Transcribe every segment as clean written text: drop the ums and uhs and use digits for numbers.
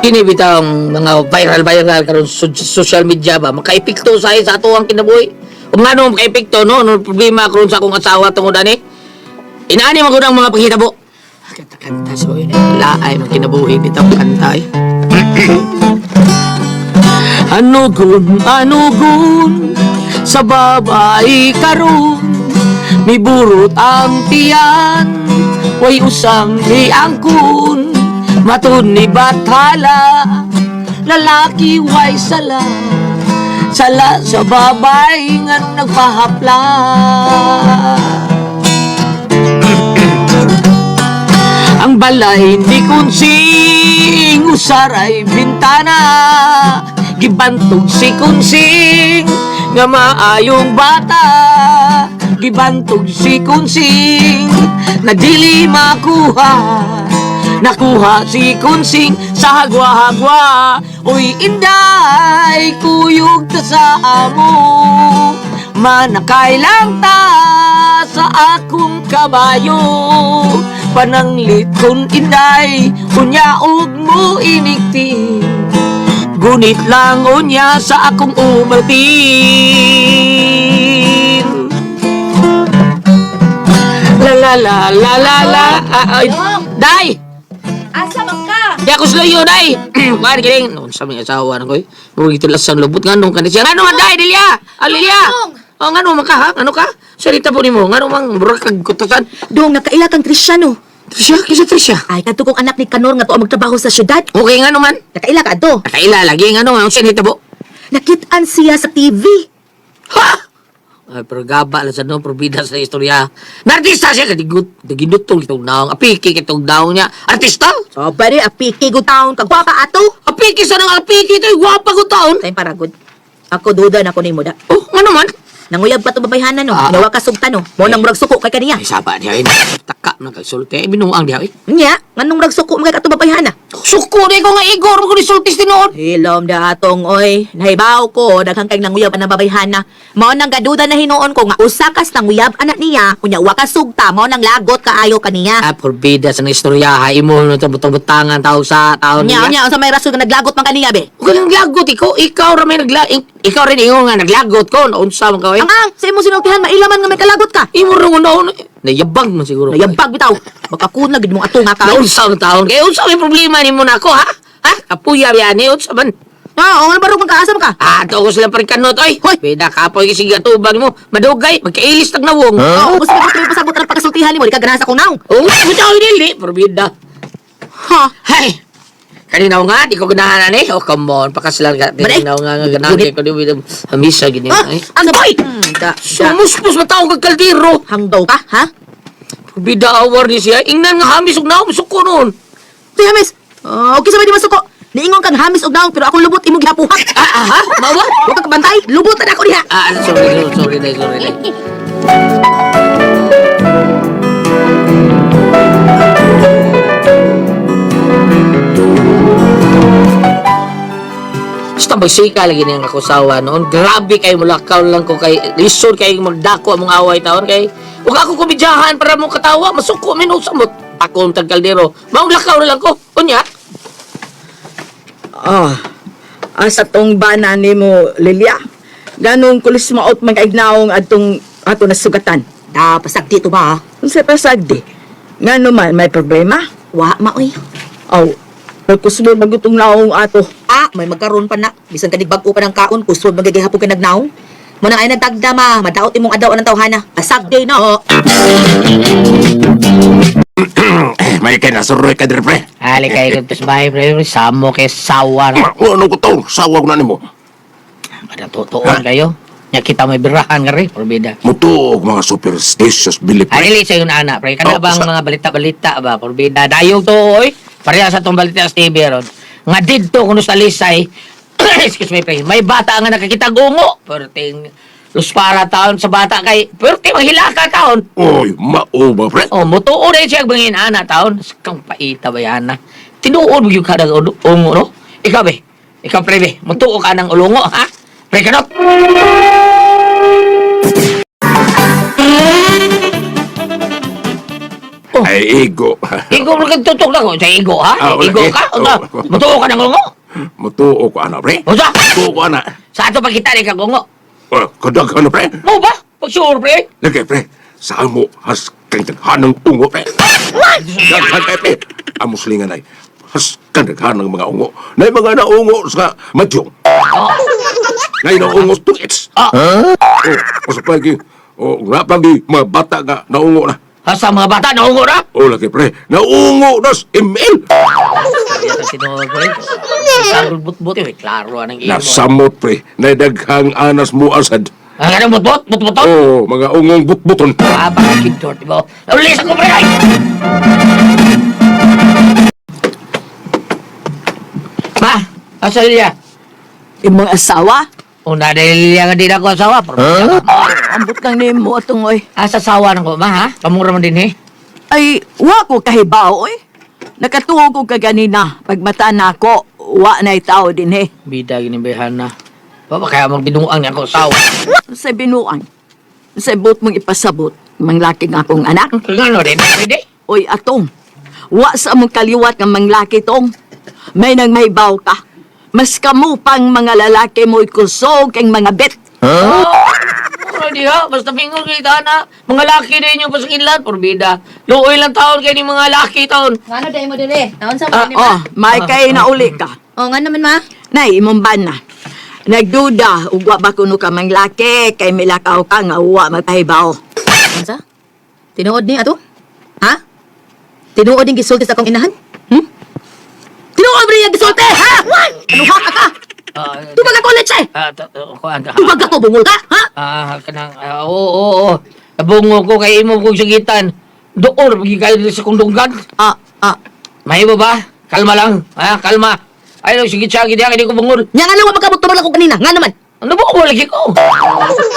Kini bitang mga viral-viral karon social media ba makaepekto sa ato ang kinabuhi. Ug ngano makaepekto no, no problema karon sa akong asawa tungod ani. Inaani man gud ang mga panghitabo. Kanta-kanta sa yun. Laay man kinabuhi bitaw kanta eh. Anugon, anugon, sa babae karon, miburot ang tiyan, way usang miangkon, matud ni bathala, lalaki way sala, sala sa babae nganong nagpahapla. Ang balay ni Kunsing, usaray bintana, gibantog si Kunsing, nga maayong bata, gibantog si Kunsing, na dili makuha, nakuha si Kunsing sa hagwa-hagwa. Uy, inday, kuyog ta sa amo, manakay lang ta sa akong kabayo. Pananglit kun inday, unya og mo inikti, gunit lang unya sa akong umaltin. La la la la la la. Ah, ay, day! Asa man ka? Di ako sulayo, day! Kuhaan, kiling. Noon sa mga asawa na ko eh. Murag ito lasang lubot. Nga nung kanis siya. Nga nung, day, Delia! Ah, Lilia! Oh, nga nung, ka, ha? Ano ka? Sarita po nimo. Nga nung, mang murag kag kutosan. Dong, nakaila kang Trisha, no? Trisha, kisa Trisha. Ay, kadto kong anak ni Kanor nga tuwa magtrabaho sa syudad. Okay nga naman. Nakaila ka adto. Nakaila lagi nga nung, ang sinita po. Nakit-an siya sa TV. Ha! Ay, pero gaba lang sa no, probida sa istorya. Nartista siya, kadigut, daginutong itong naong, apiki itong naong niya. Artista? So, pwede, apiki go town, kagwapa ato. Apiki sa nang apiki ito, gwapa ko taon. Tayong paragod. Ako duda na ko nimo da. Oh, nga naman. Nanguyab pa to babayhanan no. Ah. Nawa ka sugta no. Mo nang murag suko kay kaniya. Ay, saba diha, eh. Taka na kay sulti, eh, binuang diha, eh. Nya, nganong murag suko man kay kato babayhana? Suko na ko nga Igor, mo ko ni sultis tinuod. Hilom da atong oy, nahibaw ko daghang kay nanguyab ang babayhana. Mao nang gaduda na hinuon ko nga usa kas nanguyab anak niya, unya wa ka sugta, mao nang lagot kaayo kaniya. Ah, porbida sa istorya, ha, imo no ito, butang-butangan, tao sa tao Nya, niya. nya, unsa may rason nga naglagot man kaniya be? Huwag kang naglagot, ikaw ra may ikaw rin ingon nga naglagot ko, naunsa man ka, eh. Ang ang, sa imong sinultihan mailaman nga may kalagot ka. Imo rin una, nayabang man siguro. Nayabag bitaw. Baka kuna gid mong ato nga ka. Naunsa man taon. Kaya unsa may problema nimo nako, ha? Ha? Kapuya yan, eh, unsa man. Ah, oo, barog man ka asa man ka? Ah, to ko silang parikanot, oy. Hoy! Bida kapoy kasi gatubang mo. Madugay, magkailis tag nawong. Oo, gusto ko tuloy pasabot ang pagkasultihan nimo, di ka ganahan sa akong naong. Oo, oh, bitaw dili, pero bida. Ha? Hay! Kanina nga, di ko ganahan ani. Oh, come on, pakaslan ka. Bale. Kanina nga nga ganahan kay ko di hamisa gini. Ah, Ay. ang boy. Da, da. Sumuspos mataw kag kaldero. Hanggaw ka, ha? Bida awar ni siya. Ingnan nga hamis og naom suko noon. Tuy hamis. Ah, okay sa di masuko. Niingon kang hamis og naong pero akong lubot imong gihapuhak. Ah, ah, ha? Mawa? Wa ka kabantay, lubot na ako diha. Ah, sorry, sorry, sorry, day, sorry, day. Basta magsika lagi niyang akusawa noon. Grabe kay mulakaw lang ko kay lisod kay magdako among away taon kay ug ako komedyahan para mo katawa masuko min sa mo ako ang tagkaldero. Maong lakaw na lang ko. Unya. Ah, asa tong bana nimo, Lilia? Ganong kulis maot magaignaong atong ato nasugatan. Da, pasagdi to ba? Unsa pasagdi? Ngano man may problema? Wa ma oy. Aw, pagkusmo magutong naong ato. Ah, may magkaroon pa na. Bisan kanig bag-o pa ng kaon, kusod magagihapon kay nagnaong. Mo nang ay nagtagda ma, madaot imong adaw ang tawhana. Pasagdi no. May kay nasuroy ka dire pre. Ali kay kay bahay pre samo kay sawa na. Ano ko to? Sawag na nimo. Kada tutuon kayo. Nya kita may birahan ka rin, porbida. Mutuog mga superstitious belief pre. Ay, dili sa yun, ana, pre. Kana Oh, bang mga balita-balita ba, porbida. Dayong to, oy. Pareha sa tong balita sa TV, ron. Nga didto, kuno sa Lisay, excuse me, pre, may bata nga nakakita gungo. Perting luspara taon sa bata kay, perting manghilaka taon. Oy, mao ba pre? Oh, mutuo na siya bangin ana taon. Kang paita ba yan na? Tinuod mo yung kada ungo, no? Ikaw, be. Ikaw, pre, be. Mutuo ka ng ulungo, ha? Pre, kanot! Oh. Ay, Ay, igo. Igo mo kang tutok na ko sa igo, ha? Ah, wala. Igo ka? Unsa? Oh. Mutuo ka ng ungo? Mutuo ko ana, pre. Unsa? Mutuo ko ana. Sa ato pagkita ni kang ungo. Oh, kadaghan na, pre. Mo ba? Pag sure, pre. Lagi, pre. Sa amo, has kang daghan ng ungo, pre. Daghan kay pre. Ang muslingan ay has kang daghan ng mga ungo. Na mga naungo sa madyong. Oh. Na naungo tungits. Ah. Oh, o sa pagi, oh, nga pagi, mga bata nga naungo na. Asa mga bata naungo na? Oh, lagi, pre. Naungo na sa ML. Tinuod, pre. Klaro but-but eh. Klaro anang imo. Nasamot, pre. Na daghang anas mo asad. Ang anong but-but? But-buton? Oh, mga ungong butbuton. Ah, baka kintor, di ba? Ulis ako, pre! Ay! Ma, asa liya? Imong asawa? Una dahil liya nga din ako asawa. Huh? Ambot lang nimo atong oy. Asa sawa na ko, ma, ha? Kamura man din, eh. Ay, wa ko kahibaw oy. Nakatuo ko kaganina. Pagmata na ako, wa na tao din eh. Bida, ginibihan na. Baba, kaya magbinuang niya ako asawa. Sa binuang. Sa buot mong ipasabot, manglaki nga akong anak. Ngano rin, pwede? Oy, atong. Wa sa among kaliwat nga manglaki tong. May nang mahibaw ka. Mas kamo pang mga lalaki mo'y kusog kang mga bet. Huh? Oh, di ha? Basta bingo kita na. Mga laki na inyo pasakinlan, porbida. Luoy lang taon kayo ni mga laki taon. Ngano dai mo dire? Naunsa Ah, mo ni ma? Oh, may kay na uli ka. Oh, ngano man ma? Nay, imong bana. Nagduda, ugwa ba kuno ka manglaki, kay milakaw ka nga uwa magpahibaw. Unsa? Tinuod ni ato? Ha? Tinuod ning gisulti sa akong inahan? Hmm? Tinuod ba niya gisulti, ha? Ano ha ka ka? Ah, Tubag ako ulit siya! ah, kuan ka. Tubag ako, bungol ka, ha? Ah, kanang, ah, oo, oo, oo. Nabungo ko kay imo kong sagitan. Doon, pagkikayo dito sa kundunggan. Ah, ah. Mahimo ba? Kalma lang. Ha, kalma. Ay, no, sige siya, hindi ko bungol. Nya nga lang wa tubag ako kanina, nga naman. Ano ba ko lagi ko?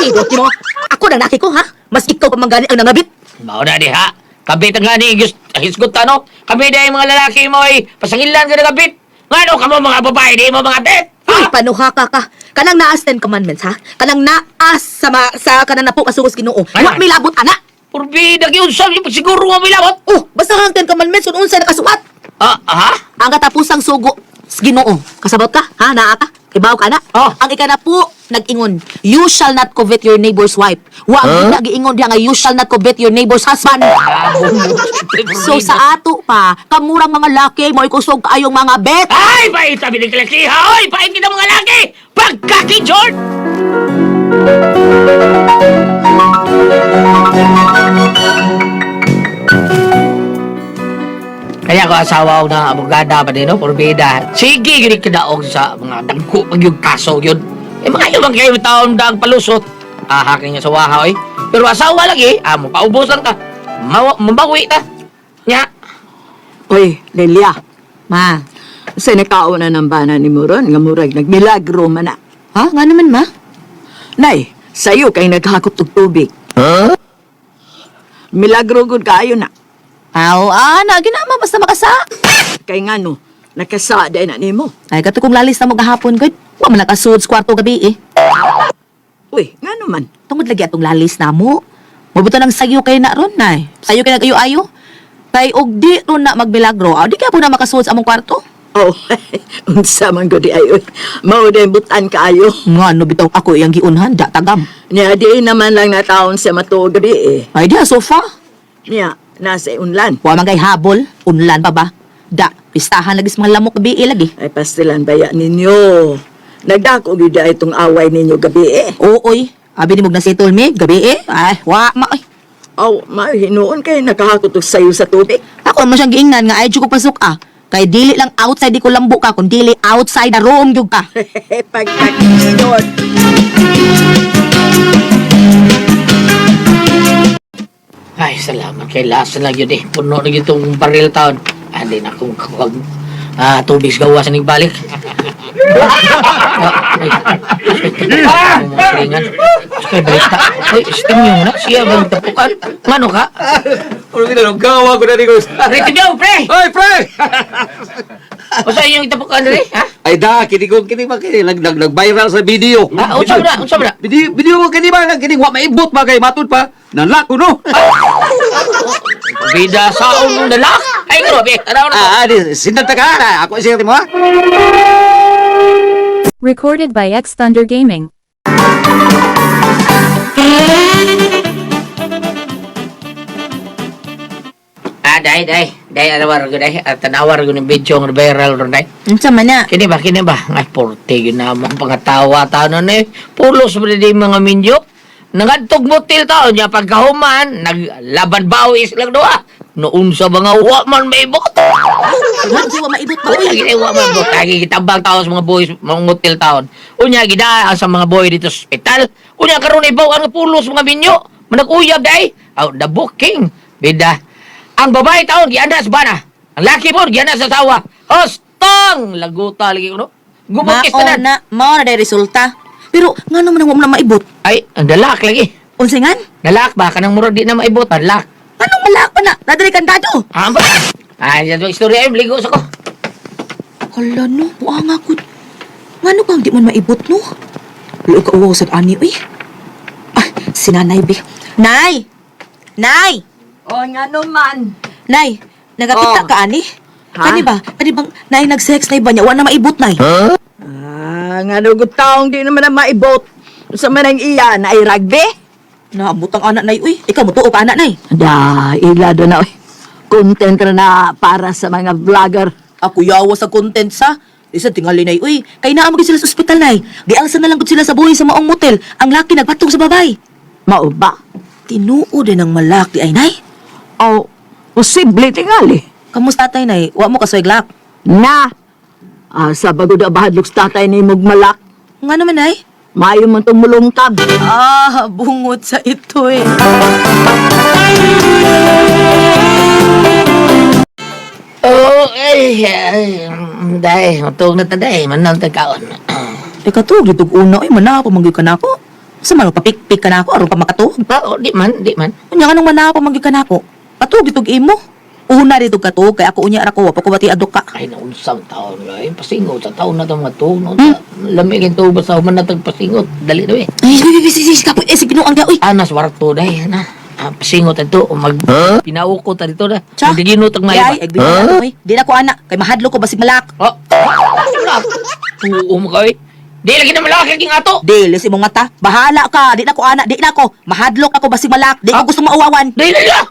Tinuod mo. Ako nang naki ko, ha? Mas ikaw pa mangani ang nangabit. Mao na di ha. Kabit ang gani, hisgot ano? Kami dahil mga lalaki mo ay pasangilan ka na kabit. Ngano kamo mga babae, di mo mga bet? Uy, panuha ka ka. Kanang naas Ten Commandments, ha? Kanang naas sa, ma, sa kanang napo kasugos Ginoo. Ay, Wa milabot ana. Purbida, gyud sa siguro nga milabot. Oh, basta kang Ten Commandments kun unsa nakasuwat. Ah, aha? Ang katapusang sugo sa Ginoo. Kasabot ka? Ha? Naa ka? Ibaw ka na? Oh. Ang ikanapo, nag-ingon, you shall not covet your neighbor's wife. Wa huh? Nag-ingon diha nga you shall not covet your neighbor's husband. So sa ato pa, kamurang mga laki, mo'y kusog kaayong mga bet. Ay, pait sabi ni Kalaki, ha? Oy, pait kita mga laki! Pagkaki, George! Kaya ko asawa ko ng abogada pa din, no? Porbida. Sige, yun kadaog sa mga dagko pag yung kaso yun. Eh, mga yun kayo taon daang palusot. Ahakin niya sa waha, oy. Pero asawa lagi, ah, mapaubos lang ta. Mabawi ta. Nya. Oy, Lilia, Ma, sa nakauna ng bana ni Moron, nga murag nagmilagro man na. ha? Nga naman, ma? Nay, sayo kay naghakot og tubig. Milagro gud kaayo na. Aw, ana, ginama, basta makasa. Kay ngano, nakasa day na nimo. Ay, kato kong lalis na mo gahapon, good. Wa man nakasud sa kwarto gabi, eh. Uy, ngano man? Tungod lagi atong lalis na mo. Mabuto ng sayo kay na ron, nay. Sayo kay nag-ayo-ayo. Kay og di ron na magmilagro, aw, di kaya po na makasuod sa among kwarto. Oh, unsa man gud di ay oy. Mao day butan kaayo. Nga, no, bitaw ako iyang giunhan, da tagam. Niya di naman lang nataon sa matuog gabi eh. Ay, di, sofa. Niya, nasa unlan. Wa man kay habol, unlan pa ba? Da, pistahan lagi sa mga lamok gabi eh, lagi. Ay pastilan baya ninyo. Nagdako gyud ay itong away ninyo gabi eh. Ooy, abi ni mo nasitol mi, gabi eh. Ay, wa ma ay. Aw, mahinuon kay nakahakot og sayo sa tubig. Ako man siyang giingnan nga ay ko pasok ah. Kay dili lang outside di ko lambo ka, kun dili outside the room gyud ka. Pagkakinon. Ay, salamat kay Lasa lang yun eh. Puno na yun itong baril taon. Ah, di na akong kapag tubig sa gawas na balik. Ah, ay. Ah! Mga siringan. Kay balita. Ay, sting yung na. Siya bang tapukan? Ngano ka? Ano ginagawa ko na ni Gus? Pre, tigaw, pre! Hoy, pre! O sa inyong tapukan rin, ha? Ay da, kini ko kini ba kini nag nag nag-viral sa video. Ah, unsa ba na? Unsa ba na? Video video kini ba kini wa maibot ba kay matud pa. Nanlak ko no. Bida sa unong dalak. Ay, grabe. Tanaw na to. Ah, di, sindan ta ka. Ako siya mo ha. Recorded by X Thunder Gaming. Ah, day, day. Day, anawar ko, day. At tanawar ko ng video ng viral ron, day. Unsa man na? Kini ba, kini ba? Ay, porte, yun na mga pangatawa tao nun eh. Pulos ba di mga minyo? Nangadtog motil tao niya pagkahuman, naglaban bawis lang doa. Noon sa mga wa man may bot. Wa wa maibot ba Unya uy? gid wa man bot. Lagi gitabang tao sa mga boys, mga motil taon. Unya gida sa mga boy dito sa ospital. Unya karon ibaw ang pulos mga minyo. Manag-uyab day. Aw, the booking. Bida. Ang babae taon giana sa bana. Ang laki po giana sa asawa. Hostong laguta lagi kuno. Gumukis Mao tanan. na, mao na day resulta. Pero ngano man ang wa mo na maibot? Ay, ang dalak lagi. Unsa ngan? Dalak ba kanang murag di na maibot, dalak. Anong malak pa na? Nadali kandado. Ah, ba? Ay, yan yung istorya ay ligo sa ko. Hala no, buanga ko. Ngano kang di man maibot no? Luog ka uwaw sad ani uy. Ah, si nanay bi. Nay! Nay! O nga naman. Nay, nagakita Oh. ka ani? Ha? Kani ba? Kani bang nay nag-sex nay ba niya? Wa na maibot nay. Ah, nga nugot taong di naman na maibot. Sa man ang iya na ay rugby. Naabot ang anak nay uy. Ikaw mutuo ka anak nay. Da, ila do na oy. Content ra na para sa mga vlogger. Ako yawa sa content sa. Isa tingali nay uy. Kay naa man gyud sila sa ospital nay. Gialsa na lang gud sila sa buhi sa maong motel. Ang laki nagpatong sa babay. Mao ba? Tinuod din ang malaki ay nay. O, posible tingali. Kamusta tay nay? Wa mo kasway-glak. Na, ah, sa bago da bahadlok sa tatay ni mugmalak. Nga naman nay? Maayo man tumulungkab. Ah, bungot sa ito eh. Oh, ay, ay, day, matug na ta day, manang tagkaon. Ika tuog ditog una oy mana pa mangyud ka nako. Sa man papikpik ka nako aron pa makatuog. Pa, oh, di man, di man. Unya nganong mana pa mangyud ka nako? Patuog ditog imo. Una ditog katuog kay ako unya ra ko wa pa ko bati adok ka. Ay, naunsang taon na eh. Pasingot sa taon na itong mga tuog. No? Lamig ang tuog basta human na itong pasingot. Dali na eh. Ay, bi bi bi bi kapoy eh sige binuang ga oy. Anas, warto day. Na. Ah, pasingot ito. Mag, pinauko ta dito na. Cha? Magdiginot ang Ay, may. ay, binuang oy. Di na ko ana kay mahadlok ko basig malak. Oh, tuo mo ka eh. Di lagi na malaki ang ato. Dili si mong mata. Bahala ka. Di na ko ana, di na ko. Mahadlok ako basig malak. Di ko Ah. gusto mauwawan. Di lagi na!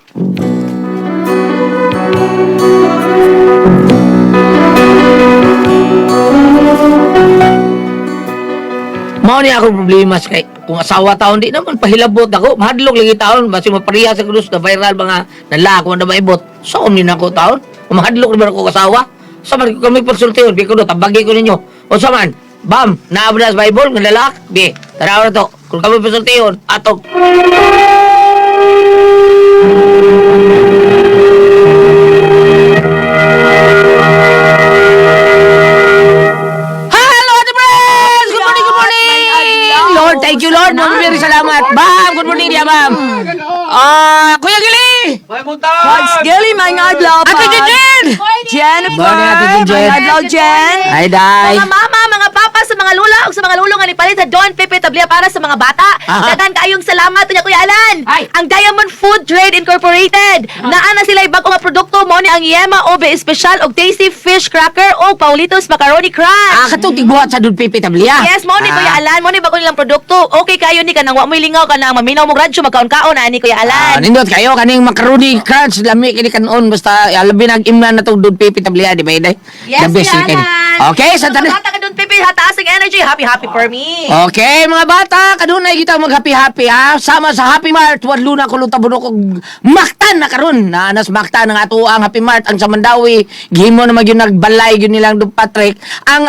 Mao ni ako problema sa kay kung asawa taon di naman pahilabot ako mahadlok lagi taon basi mapareha sa krus na viral mga nalako na maibot so ni nako taon kung mahadlok naman ako asawa sa man ko kami pagsultihon bi ko do tabagi ko ninyo unsa man bam naabra sa Bible nga lalak bi tanaw na to kung kami pagsultihon atog. Hello, Ate Friends! Good morning, good morning! Lord, thank you, Lord. Ma'am, very salamat. Ma'am, good morning, diya, ma'am. Ah, Kuya Gili! Pods Gili, may adlaw Ate Jejen! Jennifer! Morning, Ate Jenjen. May adlaw, Jen! Hi, Day. Mga mama, mga papa, sa mga lula ug sa mga lulo nga nipalit sa Don Pepe Tablia para sa mga bata. Aha. Daghan kaayong salamat unya Kuya Alan. Ay. Ang Diamond Food Trade Incorporated. Naa na sila bag-o nga produkto mo ni ang Yema Obe Espesyal og Tasty Fish Cracker o Paulitos Macaroni Crunch. Ah, katong tigbuhat sa Don Pepe Tablia. Yes, mo ni Kuya Alan, mo ni bago nilang produkto. Okay kayo ni kanang wa mo'y lingaw kanang maminaw mo radyo magkaon-kaon ani Kuya Ah, Alan. nindot kayo kaning macaroni crunch lami kini kanon basta labi nag imlan na tong Don Pepe Tablia di ba day? Yes, The best Kuya kini. Alan. Okay, sa Mga tanan. bata ka Don Pepe, hataas ang energy. Happy happy for me. Okay, mga bata, kanunay kita mag-happy-happy ha. Sama sa Happy Mart, wadlo na kulong tabunok og Mactan na karon. Naanas Mactan ang ato ang Happy Mart ang sa Mandawi. Gihimo na magyud nagbalay gyud nilang Don Patrick. Ang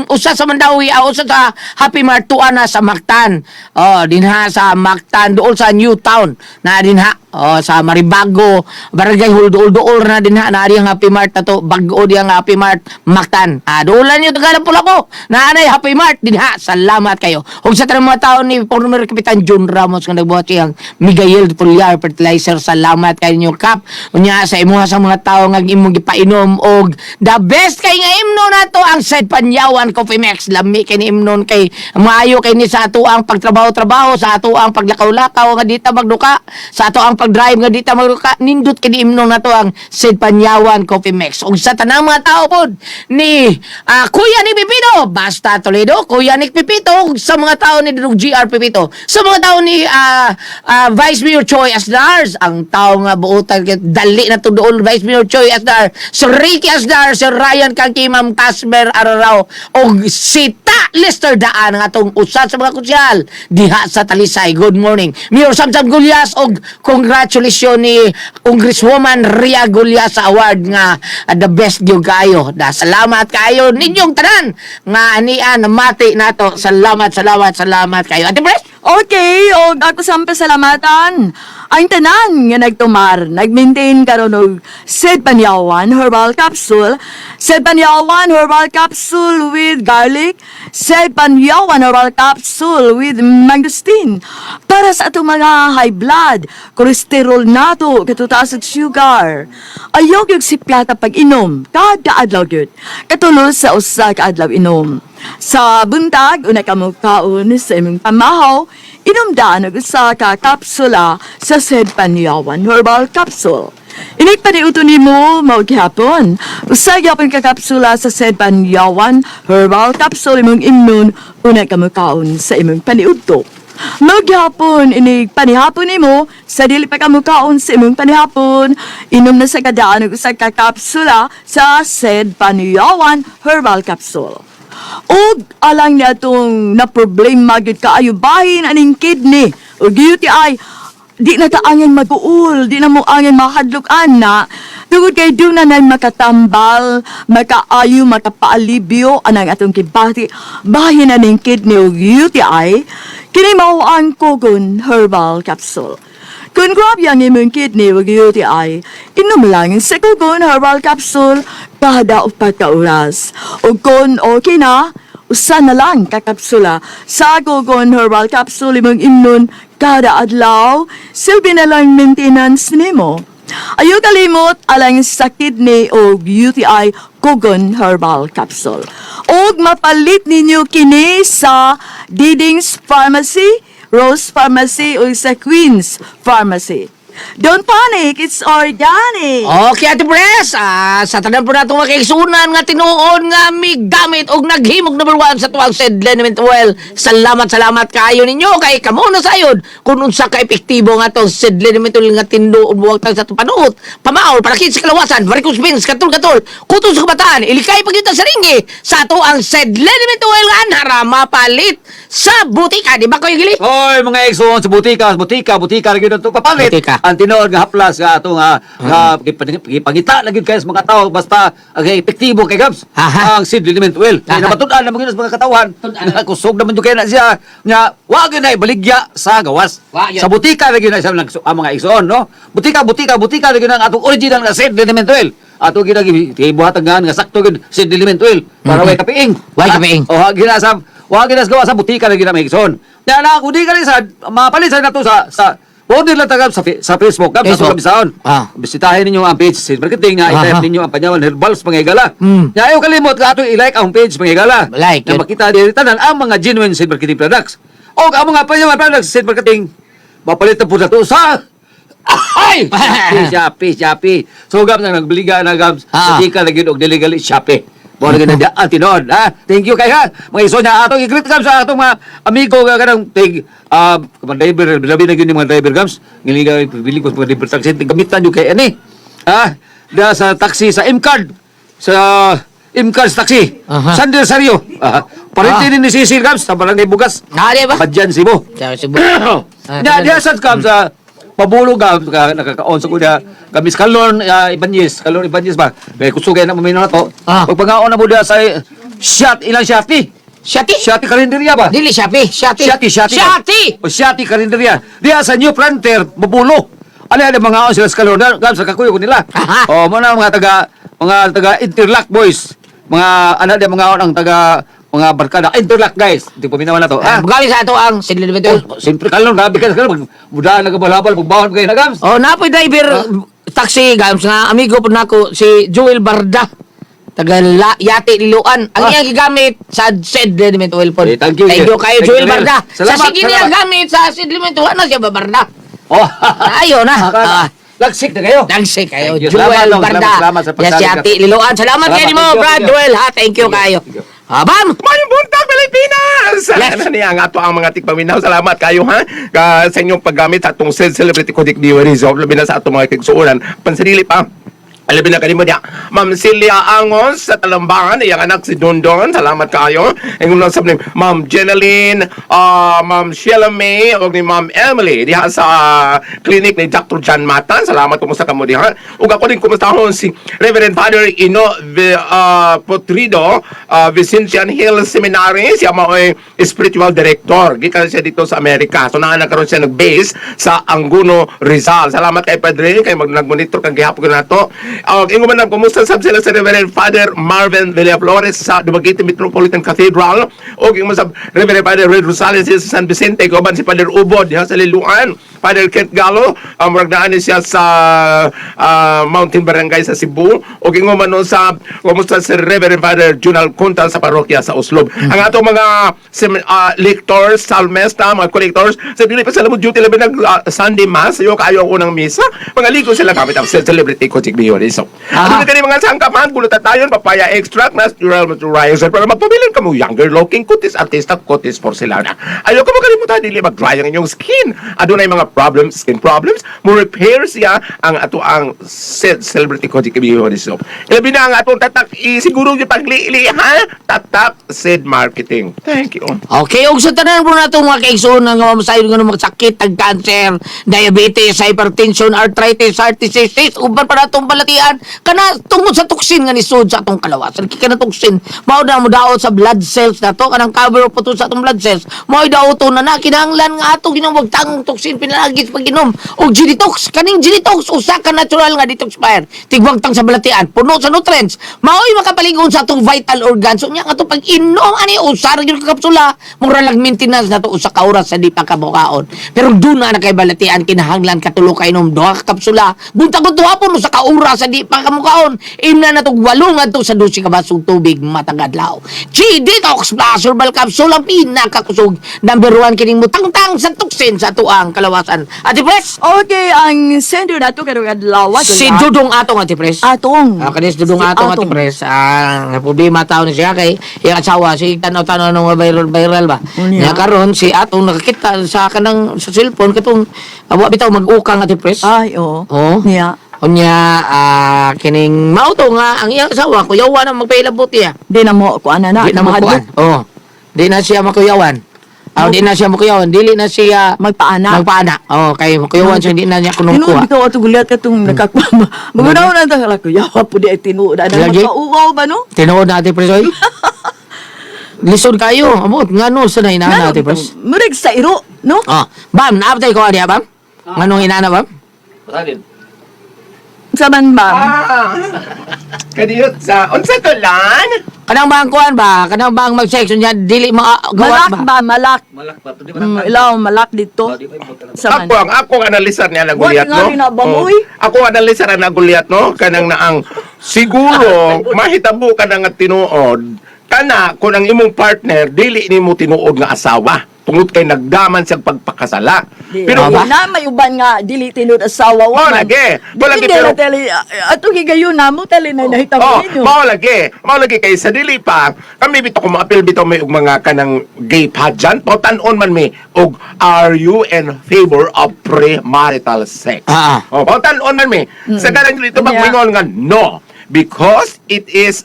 usa sa Mandawi, ang usa sa Happy Mart tuwa na sa Mactan. Oh, dinha sa Mactan dool sa New Town na dinha. Oh, sa Maribago, Barangay Hulduol-duol na dinha na ang Happy Mart na to. Bag-o di ang Happy Mart Mactan. Ah, duolan niyo tagalan pula ko. Naanay Happy Mart dinha. Salamat kayo. Ug sa tanang mga tao ni former Kapitan John Ramos nga nagbuhat siyang Miguel Pullar Fertilizer, salamat kayo ninyo, Kap. Unya sa imuha sa mga tao nga imong gipainom og the best kay nga imno nato ang Said Panyawan Coffee Mix. Lami kay ni imnon kay maayo kay ni sa ato ang pagtrabaho-trabaho, sa ato ang paglakaw-lakaw nga dita magduka, sa ato ang pag-drive nga dita magduka. Nindot kay ni imnon nato ang Said Panyawan Coffee Mix. Ug sa tanang mga tao pod ni Kuya ni Pipito, basta Toledo, Kuya ni Pipito, ug sa mga tao ni Dudong GR Pipito, sa mga tao ni Vice Mayor Choi Asdars, ang tao nga buotan kay dali na to dool Vice Mayor Choi Asdar, Sir Ricky Asdar, Sir Ryan Kangki, Ma'am Casper Ararao, og si Ta Lester Daan ang atong usa sa mga kusyal diha sa Talisay. Good morning. Mayor Samsam Gulyas og congratulations ni Congresswoman Ria Gulyas sa award nga the best gyud kaayo. Da salamat kaayo ninyong tanan nga ania namati nato. Salamat, salamat, salamat kayo. Ate Pres? Okay, og ako sa pasalamatan. Ang tanan nga nagtumar, nag-maintain karon og Sid Panyawan Herbal Capsule, Sid Panyawan Herbal Capsule with garlic, Sid Panyawan Herbal Capsule with mangosteen. Para sa atong mga high blood, cholesterol nato, katutaas at sugar. Ayaw gyud siplata pag-inom, kada adlaw gyud. Katulo sa usa ka adlaw inom. Sa buntag, una ka mo kaon sa imong pamahaw, inom daan og usa ka kapsula sa Sed Panyawan Herbal Capsule. Inig paniuto nimo mao gihapon. Usa gyapon ka kapsula sa Sed Panyawan Herbal Capsule imong imnon una ka mo kaon sa imong paniudto. Mao gihapon inig panihapon nimo sa dili pa ka mukaon sa imong panihapon, inom na sa kadaan og usa ka kapsula sa Sed Panyawan Herbal Capsule. Og alang niya itong na problema gyud kaayo bahin aning kidney ug UTI, di na ta angin mag-uul, di na mo angin mahadlok ana tungod kay doon na nay makatambal, makaayo, makapaalibyo anang atong kibati bahin aning kidney ug UTI. Kini mao ang Kogon Herbal Capsule. Kung grabe ang imong kidney ug UTI, inom lang sa Kogon Herbal Capsule kada 4 ka oras. Ug kung okay na, usa na lang ka kapsula sa Kogon Herbal Capsule imong imnon kada adlaw, silbi na lang maintenance nimo. Ayaw kalimot alang sa kidney o UTI, Kogon Herbal Capsule. Og mapalit ninyo kini sa Diding's Pharmacy, Rose Pharmacy o sa Queen's Pharmacy. Don't panic, it's organic. Okay, Ate Pres, sa tanan po natong mga kaigsunan nga tinuon nga migamit og naghimog number one sa tuwang Said Liniment Oil. Salamat, salamat kaayo ninyo kay kamo na sayod kung unsa ka epektibo nga tong Said Liniment Oil nga tinuod buwag sa atong panuot, pamaol, palakit sa kalawasan, varicose veins, katol-katol, kutob sa kabataan, ilikay pagyuta sa ringi sa ato ang Said Liniment Oil nga anhara mapalit sa butika. Di ba ko gili? Hoy, mga igsoon sa butika, butika, butika lagi na to papalit. Butika. Ang tinuod nga haplas nga ato nga nga gipangita na gyud kayo sa mga tao basta ang epektibo kay Gabs. Aha. Ang seed liniment oil. Kay napatud-an na mga sa mga katawhan. Kusog naman jud kay na siya nga wa gyud na ibaligya sa gawas. Wa gyud. Sa butika lagi na siya ang ang mga igsoon, no? Butika, butika, butika lagi na ang atong original nga seed liniment oil. Ato gyud gibuhatan nga nga sakto gyud seed liniment oil para way kapiing. Way kapiing. Oh, gina sa wa gina sa gawa sa butika lagi na may igsoon. Nya na kung di ka rin sa mapalit sa nato sa order lang tagab sa Facebook gab sa Facebook. atong bisahon. Bisitahin ninyo ang page sa marketing nga i-type ninyo ang Panyawan Herbals Pangigala. Nya ayaw kalimot nga ato i-like ang page Pangigala. Like Na yun. makita diri tanan ang mga genuine seed marketing products. O ang mga Panyawan products seed marketing mapalit na po na to sa ay! Shopee, Shopee, Shopee. So, gab na nagliga na gab. Butika lagi og dili gali Shopee. Mo lagi na daan tinuod, ha? Thank you kay ha. Mga iso niya atong i-greet gab sa atong mga amigo nga kanang tig mga driver, labi na gyud ni mga driver gabs. Ngiliga bili ko sa mga driver taxi gamitan jud kay ani. Ha? Da sa taxi sa M-card. Sa M-card sa taxi. Sander Sario. Ah, parente ni Cecil gabs sa barangay Bugas. Di ba? Badyan Cebu. Sa Cebu. Nya diha sad kam sa pabulog ka nakakaon sa kuya kami sa Kalon Ibanez, Kalon Ibanez ba. Kay kusugay na maminaw na to. Pagpangaon na mo diha sa shot ilang shati. Shati? Shati karinderya ba? Dili Shopee, Shati. Shati, shati. Shati. O shati karinderya. Diha sa New Frontier, mabulo. Ano yan mga on sila sa Kalon gam sa kakuyo ko nila. O mo na mga taga Interlock Boys. Mga ano di mga on ang taga mga barkada. Interlock guys. Di paminawan na to. Ah, Ah, bugali sa ato ang Sid Limit. oh, siyempre kalong grabe ka kalong mudaan nagabalabal pagbawon kayo na gams. Oh, napoy driver taxi gams nga amigo po nako si Joel Barda. Taga Yati Liloan. Ang iyang gigamit sa Sid Limit Oil po. Eh, thank you. Thank you kayo Thank Joel you, Barda. Sa Salamat, sige niya salamat. gamit sa Sid Limit wa na siya babarda. Oh. Ayo na. Ah. Lagsik na kayo. Dagsi kayo, Thank you. Joel Salamat, Dong. Barda. Salamat, salamat sa Yes, pagsali Yati Liloan. Salamat Salamat. kayo ni mo, Thank you, Brad thank you. Joel. Ha, thank you Thank you, kayo. thank you. Ah, bam! Mayong buntag, Pilipinas! Yes. Ano niya ang ato ang mga tigpaminaw. Salamat kayo ha ka, sa inyong paggamit sa atong celebrity Kodik Diwari. So, labi na sa atong mga kigsuonan. Pansarili pa. Labi na kanimo niya. Ma'am Celia Angos sa Talambangan, iyang anak si Dondon. Salamat kayo. Ang unang sabi ni Ma'am Jeneline, Ma'am Sheila May, o ni Ma'am Emily diha sa clinic ni Dr. John Matan. Salamat, kumusta ka mo diha. Ug ako din kumustahon si Reverend Father Ino Potrido, Vicentian Hill Seminary. Siya mao'y spiritual director. Gikan siya dito sa Amerika. So naa na karon siya nag-base sa Anguno, Rizal. Salamat kay Padre kay mag nagmonitor kang gihapon nato. Og ingon man ang kumusta sab sila sa Reverend Father Marvin Villaflores sa Dumaguete Metropolitan Cathedral. Og ingon man sab Reverend Father Red Rosales sa San Vicente, kauban si Father Ubod diha sa Liloan. Father Kent Gallo, murag naa ni siya sa Mountain Barangay sa Cebu. Og ingon man no sa kumusta si Reverend Father Junal Conta sa parokya sa Oslob. Ang atong mga lectors, salmesta, mga collectors, sa dili pa sila mo duty labi nag Sunday Mass, yo kayo ang unang misa. Mga ligo sila gamit ang celebrity coaching biyon. So, ano na kani mga sangkapan, gulutan tayo, papaya extract, natural moisturizer para magpabilin ka mo younger looking kutis artista kutis porcelana. Ayaw ka makalimutan dili mag-dry ang inyong skin. Adunay mga problems, skin problems, mo repair siya ang ato ang celebrity coaching biyon. So, ilabi na ang atong tatak siguro yung pagliili ha, tatak seed marketing. Thank you. Okay, ug sa tanan po nato mga kaigsoon nga mamasayon nga magsakit ang cancer, diabetes, hypertension, arthritis, heart disease, uban pa natong balatian kana tungod sa toxin nga nisud sa atong kalawasan. Kay kana toxin mao na mo daot sa blood cells nato kanang cover po to sa atong blood cells. Mao daoto na na kinahanglan nga ato ginawag tangong toxin pinalagi sa pag-inom og Genetox. Kaning Genetox usa ka natural nga detoxifier. Tigwagtang sa balatian, puno sa nutrients. Mao'y makapaligon sa atong vital organs. Unya nga atong pag-inom ani usa ra gyud ka kapsula, mura lang maintenance nato usa ka oras sa di pa kabukaon. Pero duna na kay balatian kinahanglan katulo ka inom duha ka kapsula. Buntag ko hapon usa ka oras sa di pa kamukaon. Imna na tog walo ngadto sa 12 ka basong tubig matag adlaw. G Detox Plus Herbal Capsule ang pinakakusog. Number 1 kining mutangtang sa toxin sa atuang kalawasan. Ate Pres, Okay, ang sender nato karong adlaw. si Dudong Atong, Ate Pres. Atong. Ah, kanis Dudong Si Atong, Ate Atong. Pres. Ah, problema tao ni siya kay iyang asawa si tanaw-tanaw nung viral viral ba. Unya. Nya karon si Atong nakakita sa kanang sa cellphone katong wa bitaw mag-ukang, Ate Pres. Ay, oo. Oo. Niya. Unya kining mao to nga ang iyang asawa kuyawan ang magpailabot niya. Di na mo kuan na na. Di na mo kuan. Oo. Di na siya makuyawan. Ah, di na siya makuyawan. Dili na siya Magpaana. Magpaana. Oo, kay makuyawan siya hindi na niya kunong Tinuod kuha. bitaw ato gulyat katong nakakuha. Magunaw na ta kala kuya po di ay tinuod ana Lagi. magkauwaw ba no? Tinuod na, Ate Pres, oy. Lisod kayo. Amot, nga no, sanay na na, Ate Pres. Murag sa iro, no? Oh, bam, naabtay ko adiya, bam? Nganong inana, bam? Pasalin. Sa man ba? Ah, kadiyot sa unsa to lan? Kanang bang kuan ba? Kanang bang mag-sex niya dili mga gawat Malak ba? ba? Malak. Malak pa to di ba? Ilaw malak dito. Di ba imot Sa man. Ako ang ako ang analisar niya na Goliath Wa, no. nga rin na ba, Oh. uy? Ako ang analisar na Goliath no kanang naang siguro mahitabo ka na nga tinuod kana kung ang imong partner dili nimo tinuod nga asawa tungod kay nagdaman siyang pagpakasala. Di, Pero Ba? kung na may uban nga dili tinuod asawa Oh, wa man. lagi. Wa lagi, Hindi pero na tali ato gigayon na mo tali na nahitabo Oh, ninyo. mao lagi. Mao lagi kay sa dili pa kami bitaw kung maapil bitaw may og mga kanang gay pageant, tan-on man mi og are you in favor of premarital sex? Ah. Oh, tan-on man mi. Sa kanang dito Yeah. magmingon nga no because it is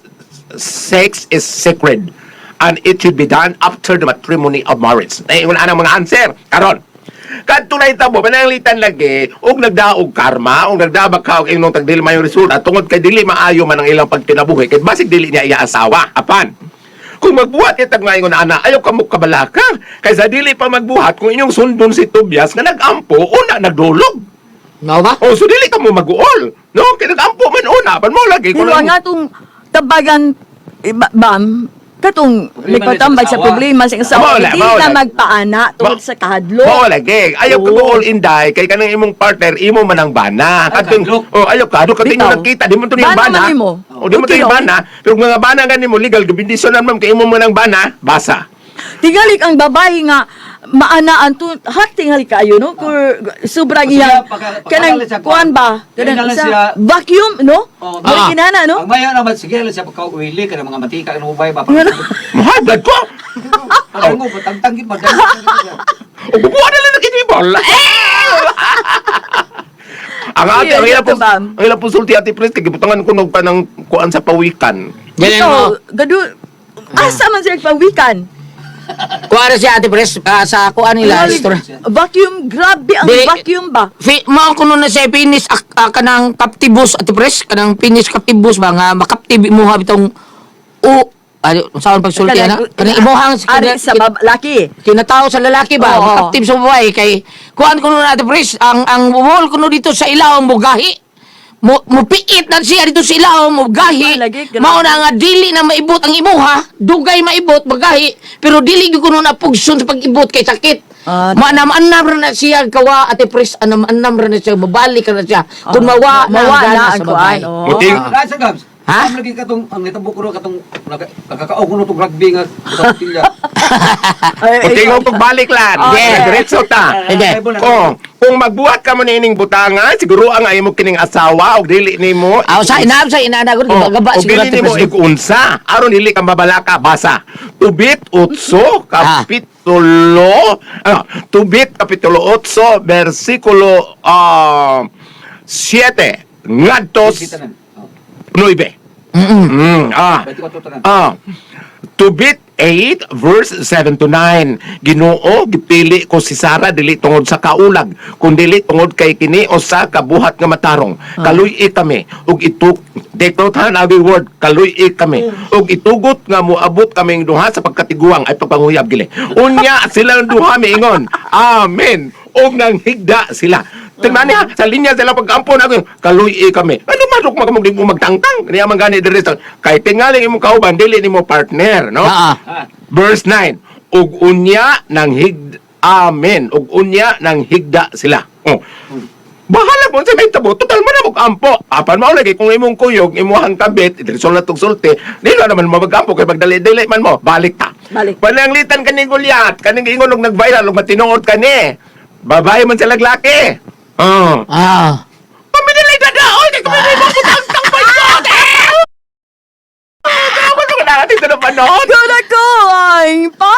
sex is sacred and it should be done after the matrimony of marriage. Ay, wala nang mga answer. Karon, kadto na itabo, pananglitan lagi, og nagdaog karma, og nagdabag ka og imong tagdili mayo resulta, tungod kay dili maayo man ang ilang pagkinabuhi, kay basig dili niya iya asawa. Apan, kung magbuhat itag ngayon ana, ayaw ka mo kabalaka. Kay sa dili pa magbuhat, kung inyong sundon si Tobias nga nagampo, una nagdulog. Mao ba? O, so dili ka mo mag-uol. No? Kay nagampo man una, pan mo lagi. Pero ang atong tabagan bam Katong Problema nagpatambag na sa sa asawa. problema sa asawa, Mao di mao na lagi. magpaana tungod sa kahadlok. Mao lagi. Ayaw ka Oo. go all in day kay kanang imong partner imo man ang bana. Ay, Katong kadlok. oh ayaw ka do katong Bitaw. nagkita di mo to niyang Bana bana. man nimo. Oh, di mo to Okay, yung no? bana. Pero kung mga bana gani mo legal gabindisyonan ma'am kay imo man ang bana, basa. Tingalik ang babae nga maana ang tu hat tingali kayo no kur sobrang Siya, iyang kanang pagkakalit siya, kuan ba kanang Kailangan isa siya- vacuum no Oh, Mura kinana no. Ang maya naman, sige lang siya pagka-uwili ka ng mga matika ng ubay ba. Nga na. Mahal blood ko. Parang mo, patangtangin pa. O bubuha na lang ng ball. Ang ate, ang Yeah, ila po, ito ba? ang ila po sulti ate Pres, kay gibutangan ko nog pa ng kuan sa pawikan. Ganyan mo. Ikaw, gadu asa man siya pawikan. Kuha na siya Ate Pres sa kuha nila. Tingali, vacuum grabe ang Di- vacuum ba. Fi, mao kuno na siya finish kanang captivus Ate Pres, kanang finish captivus ba nga makaptive imuha bitong o ano saan pagsulti ana? Kanang imuhang ari sa laki. kinatao sa lalaki ba Oo. makaptive sa babae kay kuan kuno na Ate Pres, ang wall kuno dito sa ilawom mugahi. Mo mupiit na siya dito sa ilawom mugahi. Ay, lagi, grabe. Mao na nga dili na maibot ang imuha, dugay maibot magahi, pero dili gyud kuno na pugson sa pag-ibot kay sakit. Ah, Maanam-anam ra na siya gawa Ate Pres, anam-anam ra na siya, mabalik ra na siya. Kung mawa na ang mawa gana na sa ang babae. kuan, oh. Muting Nasa Gabs? Ha? Ang lagi katong, ang nitabo ko no, katong, nakakaog ko no tong rugby nga, sa tilya. Ay, ay, Muting og pagbalik lan. Oh, Yeah, diretso ta. Sige. Oh, kung magbuhat ka mo niining butanga, siguro ang ay mo kining asawa og dili nimo. Aw sa inaab sa inana gud Oh, gaba og siguro dili Ate nimo Pres. igunsa aron dili ka mabalaka basa. Tubit 8 kapitulo tubit kapitulo 8 bersikulo 7 ngadto Kita nan. Oh, 9. 24 tanan. Tubit 8 verse 7 to 9. Ginoo, gipili ko si Sara dili tungod sa kaulag, kun dili tungod kay kini o sa kabuhat nga matarong. Kaluy-i kami ug ituk take note ha na word, kaluy-i kami ug itugot nga moabot kaming duha sa pagkatiguang ay pagpanguyab gili. Unya silang duha miingon. Amen. Ug nanghigda sila. Tingnan niya, sa linya sila pagkampo na kaluy kami. Ano madok makamog di mo magtangtang? Niya man gani diri sa kay tingaling imong kauban dili nimo partner, no? Ah. Verse 9. Ug unya nang hig amen. Ug unya nang higda sila. Oh. Bahala mo sa may tabo. Total man na ampo. Apan mao lagi kung imong kuyog, imuhang kabit, diretso na tong sulti, dili na naman mo magampo kay magdali-dali man mo. Balik ta. Balik. Pananglitan kaning Goliath, kaning ingon og nag-viral og matinuod kani. Babae man sila laki. Oh. Pamililay na na! Oy, kay kumilay mo putang pa yun! Eh! Grabe ko na natin ito na panood! Guna ko ang pa